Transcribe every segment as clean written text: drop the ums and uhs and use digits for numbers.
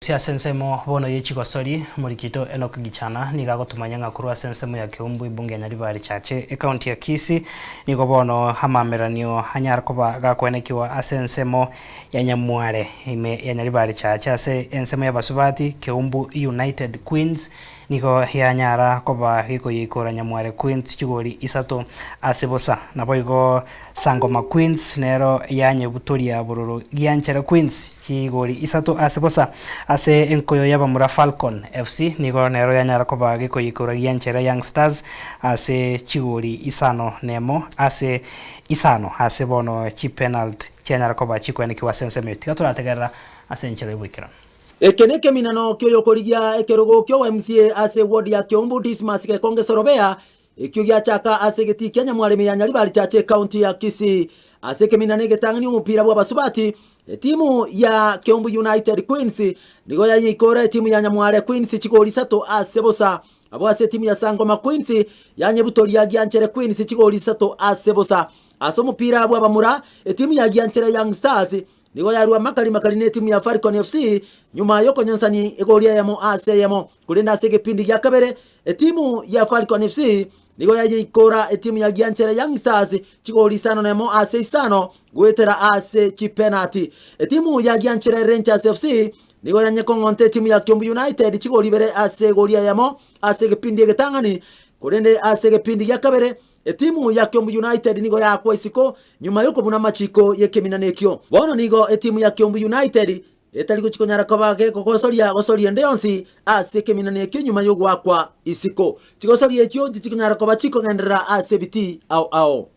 Ase ase ensemo bono ye chigosori, Morikito Enock Gichana nigo agotomanya ng'a korwa ase ensemo ya Keumbu ebunge ya Nyaribari Chache ecounty ya Kisii nigo bono amameranio anyare koba gakoenekiwa ase ensemo ya Nyamware ime ya Nyaribari Chache ase ensemo y'abasubati Keumbu United Queens Nigo yanyara koba gekoyeikora Nyamware Queens chigori isato ase bosa. Naboigo Sangoma Queens nero yanyebutoria bororo Gianchere Queens chigori isato ase bosa. Ase enkoyo y'abamura Falcon FC nigo nero yanyara koba gekoyeikora Gianchere Young Stars ase chigori isano nemo ase isano ase bono chipenalty chianyara koba chikoenekiwa ase ensemo eyo. Tiga torategerera ase enchera y'oboikeranu. Eke nekeminano ki'oyokorigia ekerogo ki'obo MCA ase ward ya Kiombu Dismas Gekonge Sorobea, ekio giachaka ase egetii kia Nyamwaremi ya Nyaribari Chache ecounty ya Kisii. Ase ekeminano egetang'ani omopira bw'abasubati, etimu ya Kiombu United Queens nigo yanyeikora etimu ya Nyamware Queens chigori isato ase bosa. Abwo ase etimu ya Sangoma Queens yanyebutoria Gianchere Queens chigori isato ase bosa. Ase omopira bw'abamura, etimu ya Gianchere Young Stars Nigo yarua makari makari netimu ya Falcon FC nyuma yokonyonsani egori eyemo ase eyemo. Korende ase egepindi gia kabere, etimu ya Falcon FC nigo yayeikora etimu ya Gianchere Young Stars chigori isano nemo ase isano goetera ase chipenati. Etimu ya Gianchere Rangers FC nigo yanyekong'onta etimu ya Kiambu United chigori ibere ase egori eyemo ase egepindi egetang'ani, korende ase egepindi gia kabere Etimu ya Kiambu United nigo yaakwa isiko nyuma y'okobuna amachiko y'ekeminano ekio. Bono nigo etimu ya Kiambu United etari gochi konyara koba gekogosoria gosoria ende yonsi ase ekeminano ekio nyuma y'ogoakwa isiko. Chigosoria echio ntichikonyara koba chikogenderera ase ebitii ao ao.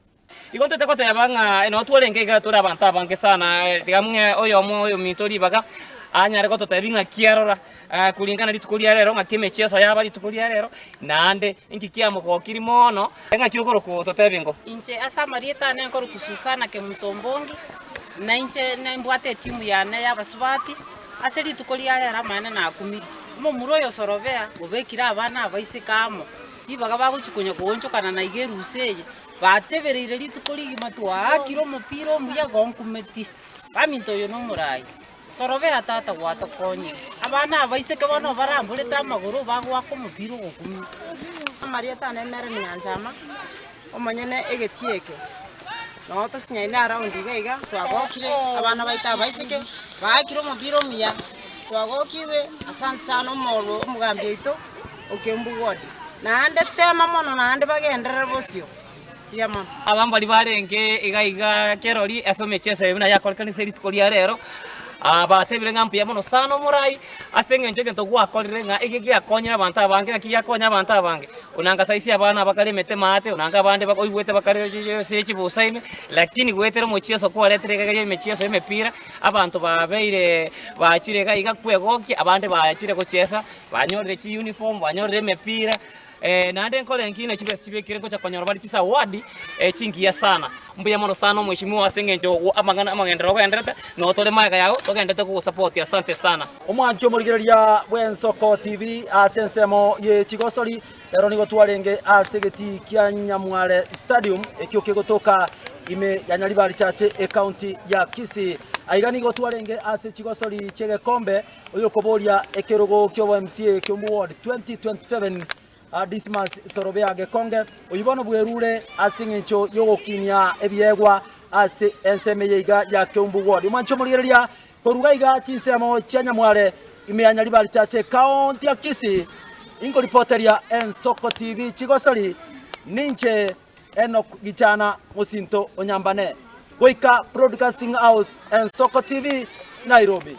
Igo ntete goteba ng'a noo twarenge iga tore abanto abange sana, tiga ng'e oyomo oyominto ribaga anyare gototebia ng'aki arora kulingana rituko ria rero ng'aki emechieso yaba rituko ria rero, naende inki kiamogokirie mono. Ng'aki okorokwa ototebie ngo? Inche ase amarieta ane nkorokwa Susana Kemunto Ombongi, na inche nimbwate etimu yane y'abasubati, ase rituko ria rero amaene nakumirie. Omomura oyo Sorobea obekire abana abaiseke amo, ribaga bagochia konya koonchokana na iga erusa eye, batebereire rituko rigima twaakire omopira omuya igo nkumetie. Baminto oyo nomoraai. Sorobea tata gwatokonyire. Abana abaiseke bono baramborete amagoro bagoaka omopira ogokumia. Amarieta ane Mary Nyanchama, omonyene egetii eke, noo tosinyaine around iga iga, twagokire abana baito abaiseke, baakire omopira omuya, twagokigwe, asante sana omoro omogambi oito o Kiambu ward. Naende tema mono naende bagenderere bosio, mbuya mono. Aba mbaria barenge iga iga kerori ase emechieso eye buna yakorekanire rituko ria rero, batebire ng'a mbuya mono sana omorai, ase eng'encho egento gwakorire ng'a eke giakonyire abanto abange naki giakonya abanto abange. Onanga saisi abana bakare emete maate, onanga abande oigwete bakare ase chibusa ime, lakini goetera omochieso kwaretire iga iga emechieso ya emepira, abanto babeire bachire iga iga kwegokia, abande bachire gochiesa, banyorire chiuniform, banyorire emepira. Naende nkore nki ne chibesa chibekire ngocha konyora bare chisawadi chingiya sana. Mbuya mono sana omweshimiwa ase eng'encho amang'ana amagenderero ogenderete, noo tore magega yao togenderete kogosupport asante sana. Omwanchi omorigereria bw'Ensoko TV ase ensemo ye chigosori, ero nigo twarenge ase egetii kia Nyamware Stadium ekio kegotoka ime ya Nyaribari Chache ecounty ya Kisii. Aiga nigo twarenge ase chigosori chi'egekombe Oyokoboria ekerogo ki'obo MCA Kiambu Ward 2027 Dismas Sorobea Gekonge, oyio bono bwerure ase eng'encho y'ogokinia ebiegwa ase ensemo eye iga ya Kiambu Ward. Omwanche omorigereria koruga iga chinsemo chia Nyamware ime ya Nyaribari Chache Ekaonti ya Kisii, inkoripoteria Ensoko TV chigosori ninche Enock Gichana mosinto o Nyambane, goika Broadcasting House, Ensoko TV, Nairobi.